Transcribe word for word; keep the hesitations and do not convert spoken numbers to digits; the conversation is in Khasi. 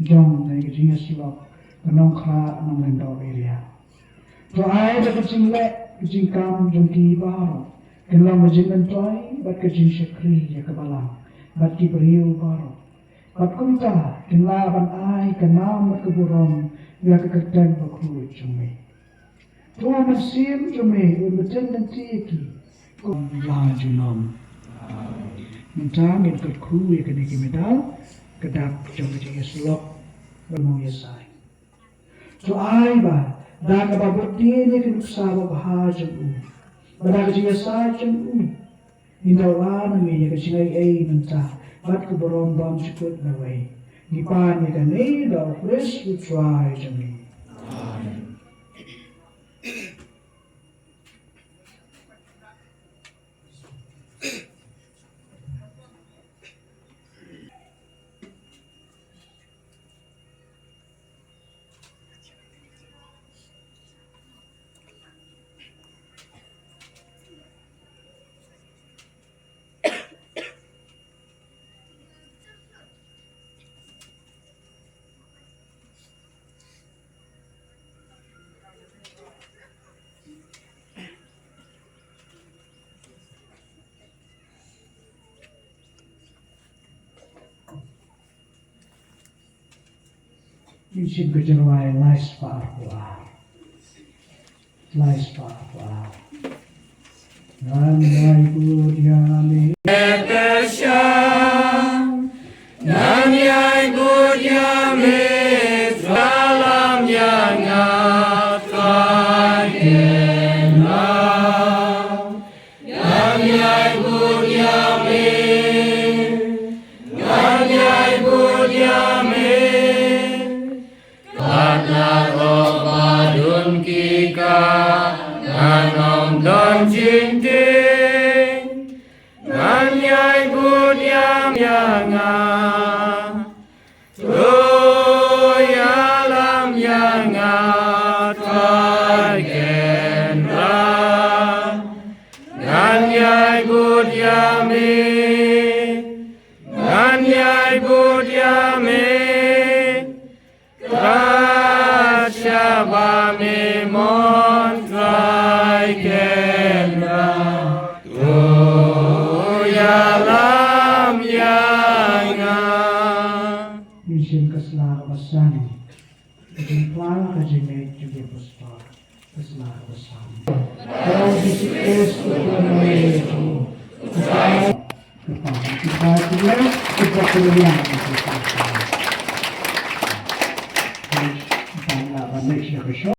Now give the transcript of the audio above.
jong na ka jingïasyllok ka Nongkhrah Nonglyngdoh area. To ai ba ka jingleh ka jingkam jong ki baroh kin long ka jingmyntoi bad ka jingshakri ïa ka balang bad ki briew baroh. Bad kumta kin lah ban ai ka nam bad ka burom ïa ka kyrteng bakhuid jong me. To mynsiem jong me un bteng lynti ïa ki kum la junom. Mynta ngin kyrkhu ïa kine ki medal ka dak jong ka jingïasyllok ba nongïasaid. To ai ba da kaba bud dien ïa ka nuksa babha jong u, ba da ka jingïasaid jong u, ngin da wan ïa ka jingaiei mynta bad ka burom bymjukut lawei. Ngi pan ïa kane da u Khrist u Trai jong ngi. Amen. Ngin shim ka jingrwai lai spah arphew ar. Lai spah arphew ar. Ngan ïai bud ïa me. Ngan ïai bud ïa me, Trai lam ïa nga, Trai kynrad. Ngan ïai bud ïa me, ngan ïai bud ïa me. Kat la ro ba dun ki ka, ngan ym don jingtieng. Ngan ïai bud ïa me ïa nga. To ïalam ïa nga Trai kynrad. Ngan ïai bud ïa me. Ngan ïai bud ïa me. Kat shaba me mon Trai kynrad. To ïalam ïa nga. Ngin shim ka sla kaba san. Ka jingphla ka jingngeit jong ki apostol. Ka sla kaba san. Ka Jisu Khrist u Trai jong ngi. Ka Kpa, ka Kpa jong ngi, ka Kpa jong ngi. Ka Kpa jong ngi.